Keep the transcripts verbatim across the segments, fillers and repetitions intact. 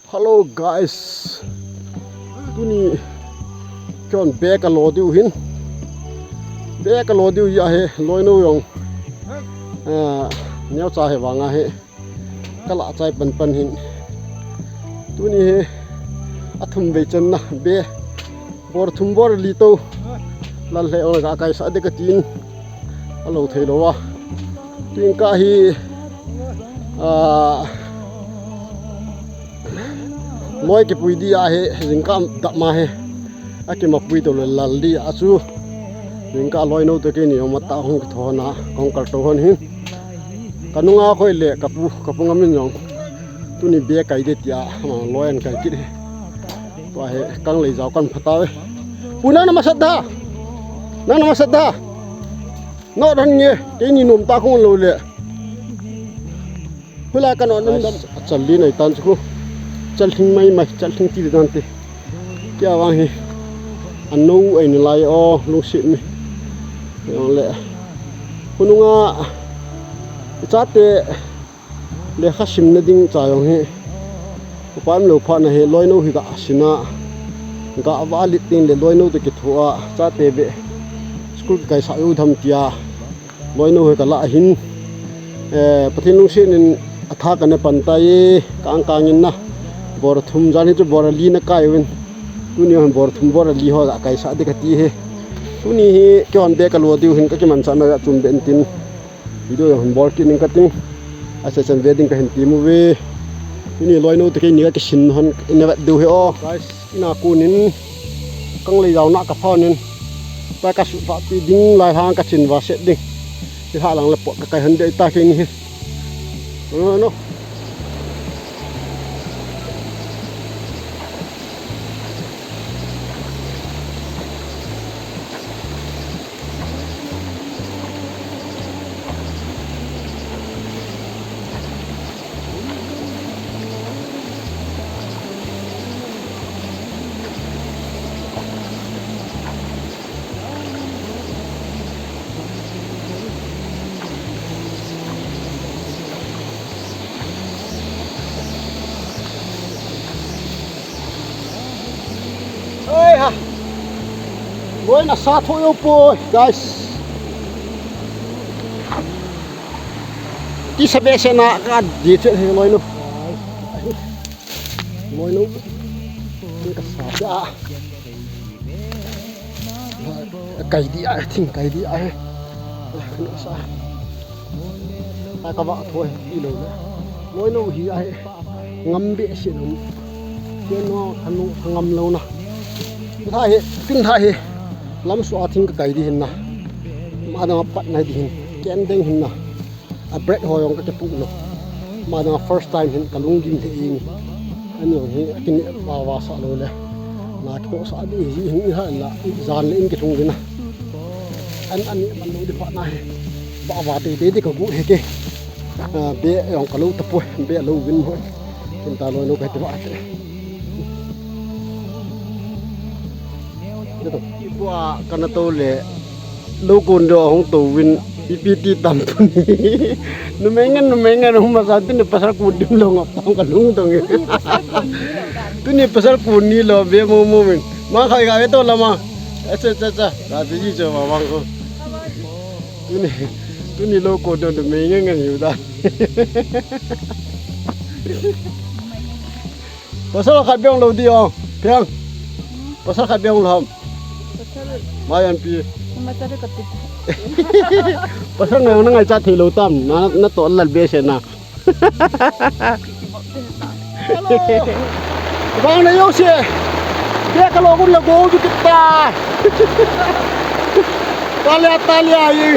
Hello guys. Tuni keiman bag alo diu hin. Bag alo diu ahi, loinou jong. Ah, neocha hi vang ahi. Kala chai pan pan hin. Tuni hi athum vei channa bag. Bora thum bora li tou. Lal le ong ga kaisah ding katin. Alo thei lou a. Tin ka hi, ah, loi kipui di ahi, jingkah dap ma hi. Akima pui tou le lal di a chu. Jingkah loinou te keini jong matah hung kithou na, kong kal tou hon hin. Ka nunga khoi le, ka pu, ka pu Ngamin jong. Tuni bag kai ding tia, ama loi ahin kai kit hi. Tua hi, kang lei jao kan pha tauve. Pu nang na masat da. Nang na masat da. No dan nge, keini nom ta kong lou le. Hula ka no nom dam. Achal li nai tan chu. Chal thing mai mai, chal thing ti dan te. Kia vang hi. Anou ai ni lai o, lungset mi. Jong le. Hununga. Ichate. Lekha simna ding cha jong hi. Upa umlou phat na hi loinou hi ga sina. Ga va lit ding le loinou te kitho a. Chate be. School kaisah u tham tia. Loinou hi kala hin. Eh, Pathen lungset in atha kana pan tai. Kang kang in na. Bora thum jan hi chu bora li na kai uvin. Tuni hin bora thum bora li ho ga kaisah ding kati hi. Tuni hi keiman bag alo diu hin kakimanchah na ga chun be in tin. Video jong hin bol kit ning kating. Acha chan ve ding kahin ti mu ve. Tuni loinou te keini kakisin hon ina vet diu hi o. Guys, ina kunin kang lei jao na ka phonin. Pa ka su fa pi ding lai hang ka chin va set ding. Ti ha lang le pot ka kai hon dei ta keini hi. No, no. Oi ha. Loi na sa tho yo poi, guys. Ti sa be se na ka di che he loinou. Loinou. Ni ka sa ja. Kai di a, thing kai di a. Ka na sa. Ta ka va tho he, ti lou le. Loinou hi a he. Ngam be se nom. Ke no, anu, ngam lou na. Tha he, tin tha he. Lam su a thing ka kai di hin na. Ma da pat na di hin. Ken deng hin na. A break ho jong ka kipu lou. Ma da first time hin ka lunggim the ing. Ani jong hi, a kini va va sa lou le. Na kiko sa di hi hin ha la. Jan le in kilung di na. An, ani man lou di pa na he. Ba va te te di ka gu he ke. Ah, be jong ka lou ta poi, be lou vin mo. Kin ta lou lou ka ti ba te. Tua kana tou le. Lou kon do hung tou vin. Ipi ti tam pun. Numei ngen, numei ngen, hung masa tuni pasal kon dim lou ngap tam ka lung dong. Tuni pasal kon ni lou be mo mo vin. Ma khai ga ve to lama. Acha, acha, acha. Ka ti ji cho ma wang ko. Tuni, tuni lou kon do numei ngen ngen yu da. Pasal khat beng lou di o. Piang. Pasal khat beng lou ham. Pasal. Mai an pi. Pasal ngai na ngai cha thei lou tam. Na, na to lal be se na. Vang na yo se. Be ka lo kun la go ju kita. Talia, talia yi.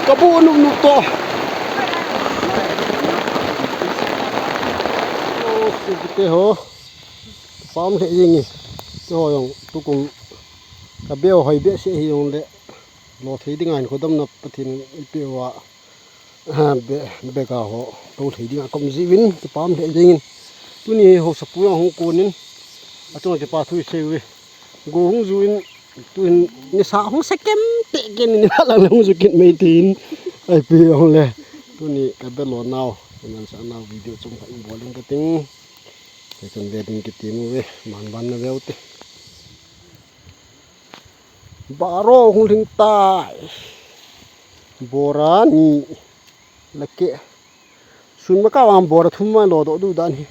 Ka bu nu nu to. O, si te ho. Pam le ying. Te ho jong tukum. Ka be hoi be se hi jong le. Lo thei ding ahin khodamna Pathen in eipeh uva, ah, be, bega ho, to thei dinga kaum jiuvin, kipah lheh jengin. Tuni hi haosapu jong hung konin, achunga kipa thu isei uve. Go hung ju in, tuhin nisa hung sa kem teh ken in, nisa lang hung ju kit mai tin. Ipi jong le. Tuni ka be lo nau, ka mansah nau video chomkhat in bol inge kating. Chun ve ding kiti mu ve, man ban na veu te. Baro hung hing tai. Bora ni lake. Sun ma ka wang bora thum ma lo do du dan hi.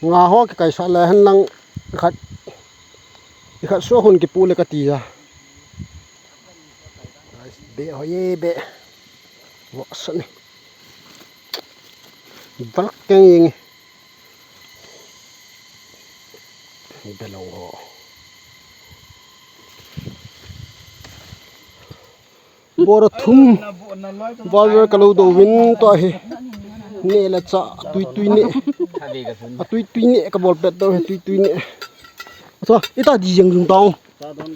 Nga ho ki kai sa le han lang khat. I khat so hun ki pu le ka ti ya. Be ho ye be. Wa sa ni. Bal keng yeng. Be lo ho. Bora thum. Val val ka lo do vin to hi. Ne la cha tui tui ne. A tui tui ne ka bol pet do hi tui tui ne. Sa ita di jeng jung tao.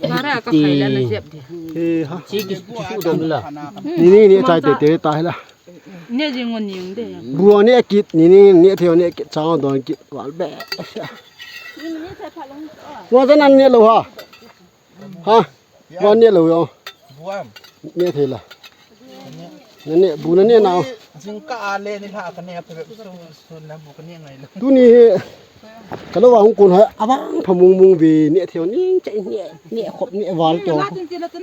Mara ka khai la na jep di. He ha. Chi ki su dom la. Ni ni ni chai te te ta hi la. Ne jing ngon ni ung de ya. Bua ne kit ni ni ne theo ne kit cha don kit wal be. Wa za nan ne lo ha. Ha. Wa ne lo yo. Buam. Ne thei la. Na ne bu na ne na. Jing ka a le ni la ka ne a pe su su na bu ka ne ngai lo. Tu ni he. Ka lo wa hung kun ha a bang pha mung mung ve ne theo ni che ne ne khop ne wal to.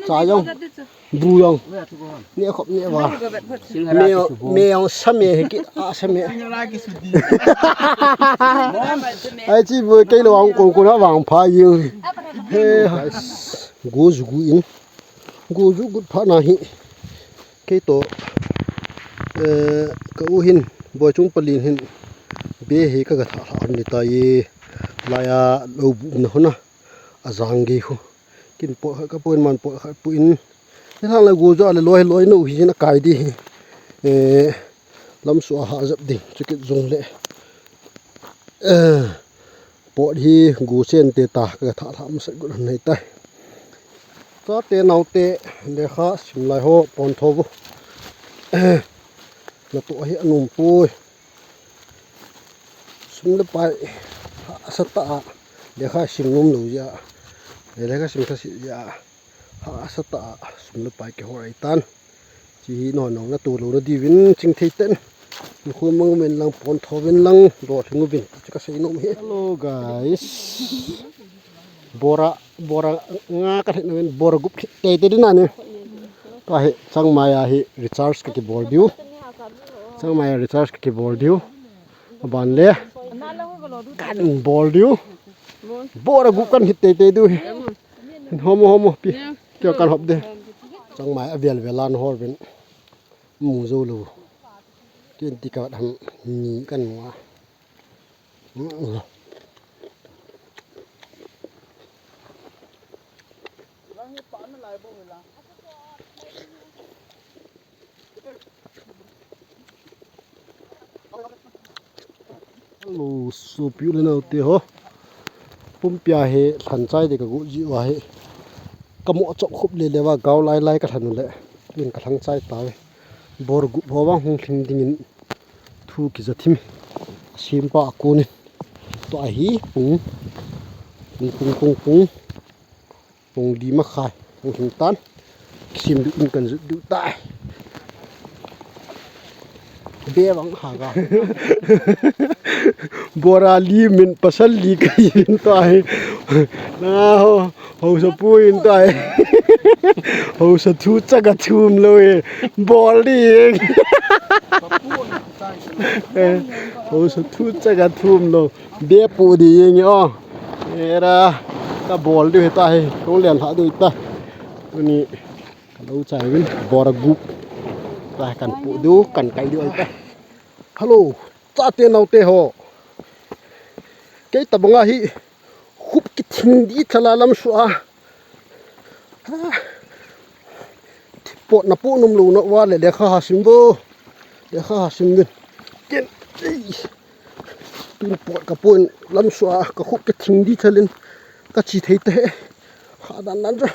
Cha yong. Bu yong. Ne khop ne wal. Me yong me yong sa me he ki a sa me. Ai chi bu ke lo wa hung kun kun ha wang pha yu. He ha. Go ju gu in. Go ju gut pha na hi. Kei to, eh, ka u hin, Boichung Palin hin, be hi ka ga tha tha ni ta ye, laiya lo bu na hona, a jang ge hu. Kin po kha ka po in man po kha pu in. Ni thang la go ju a le loi loi no hi jin a kai di hi. Eh, lam su a ha jap ding, chu kit jong le. Eh, Pot hi gu chen te ta ka tha tha masat gu han nei tai. Chate naote lekha sim lai ho pon tho vo. Na to hi anum pui. Sum le pai ha sa ta a lekha sim nom lo ja. Lekha sim kha si ja. Ha sa ta a sum le pai ke ho rai tan. Chi hi no nong na tu lo na di vin ching thei ten. Khu mang men lang pon tho vin lang do thing vin. Chu ka sei nom hi. Hello guys. Bora bora nga ka thei na vin bora gup te te din na ne. Ka hi chang mai a hi recharge ka ki bol diu. Chang mai a recharge ka ki bol diu. Aban le. Kan bol diu. Bora gup kan hit te te diu hi. Homo homo pi. Kyo kan hop de. Chang mai a vel vel an hor vin. Mu zo lo. Twenty ka ham ni kan wa. Hello, sopi u le nao te ho. Pumpi a hi lhan chai de ka gu ji u a hi. Ka mo chop khup le le va gau lai lai ka lhan u le. Tun ka lhang chai ta ve. Bor gup ho vang hung thing ding in thu ki za thim. Sim pa a kun in. To a hi pung. Pung pung pung pung. Pung li ma khai, pung hing tan. Kisim du in kan zut du tai. Be vang ha ga. Bora li min pasal li ka yin tai. Na ho, ho sa pu in tai. Ho sa thu cha ka thum lo e. Bol di. Eh, ho sa thu cha ka thum lo. Be pu di yeng o. Era ka bol diu hi ta hi. Kong lian ha diu ta. Tuni ka lo chai vin bora gup. Ta kan pu diu kan kai diu ta. Hello. Chate naote ho. Kei ta banga hi. Khup ki thing di thala lam su a. Pot na po num lo na wa le lekha ha sim vo. Lekha ha sim vin. Ken. Tun pot ka pon lam su a ka khup ka thing di thalin ka chi thei te. Kha dan dan ja.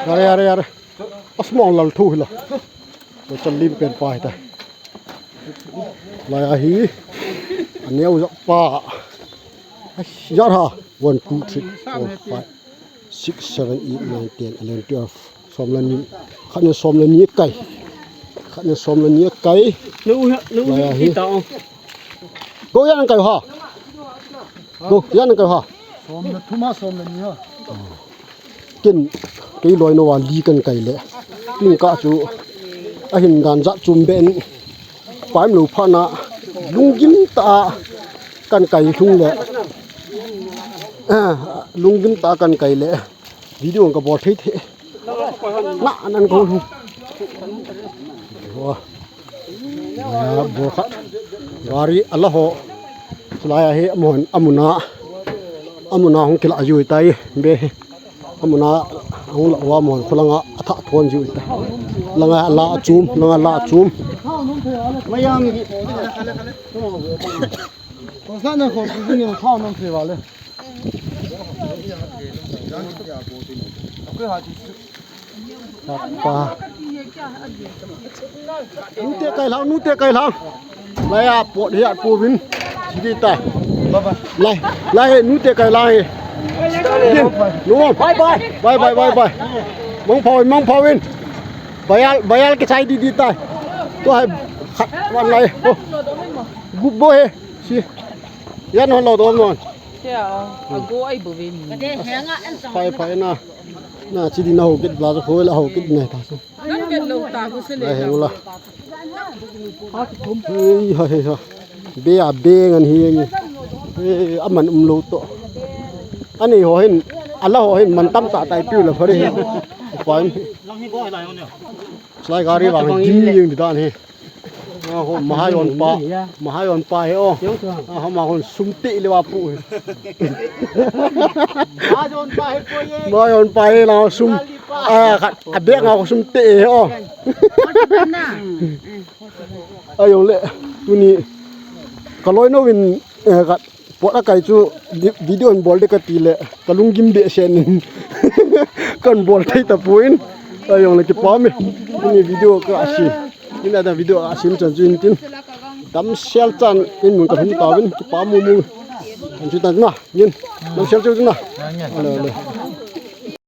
Yare yare yare. Asmong lal thu hila. Ko chalim pen pa hita. Lai ahi. Aneu jak pa. Yar ha. One, two, three, four, five. Six, seven, eight, nine, ten, eleven, twelve. Som le ni. Khat nin som le ni akai. Khat nin som le ni akai. Nu, nu, Lai ahi. Kita o. Go, ijat nang kai u ham? Go, ijat nang kai u ham? Som le thum a, som le ni a. Ken, kei loi nou a li kahin kai le. Ken kah chu, ahin dan jat chom beh in. Paim lou phat na, lunggim tah a kahin kai lhung le. Ah, lunggim tah a kahin kai le. Video ka bol thei thei. Na, nan ko. Wa. Ya, bol khat. Gari ala ho. Chulai a hi amahon, amuna. Amuna hung kila jiu tai. Be. Amuna hung la wa amahon. Khulanga atha thon jiu tai. Langa la achum, langa la achum. Mayam hi. Ko sa na ko ku ni thao nam thei vale. Pa. Nute kai lang, nute kai lang. Lai a pot hi a pouvin. Sidi tai. Lai, lai nute kai lang hi. Din. Nu. Bye bye. Bye bye, bye bye. Mangphauvin, mangphauvin. Bayal, bayal kichai didi tai. Tua hai khat wan lai. Oh. Gup bo he. Si. Ijat hon lou dom non. Tia, ago ai bo ve ni. Phai, phai na. Na chi di na ho kit bla ho la ho kit na ta su. Nan vet lou ta ko se le. Ai heng la. Hei, ha, hei, ha. Be a be ngan hi ngi. Eh, aman um lou to. Ani ho hin, ala ho hin man tam tah tai piu la phari. Phai. Lai gari vang jing jing di dan hi. Aho, Mahajon pa. Mahajon pa he o. Aho, Mahajon sum te le wa pu. Mahajon pa he po ye. Mahajon pa he la sum. A, khat, a bek nga sum te he o. Ai, jong le, tuni. Ka loi nou in, eh, khat. Pot akai chu di-, video in bol de kati le, ka lunggim behseh in. Kahin bol thei tapon. Ai jong le kipah e. Tuni video ka sim. Tuni a video a sim chan chu in tin. Damsel chan in mun ka lhung tauvin, kipah mong mong. Kan chu tan na, in. Damsel chu na. Ale, ale.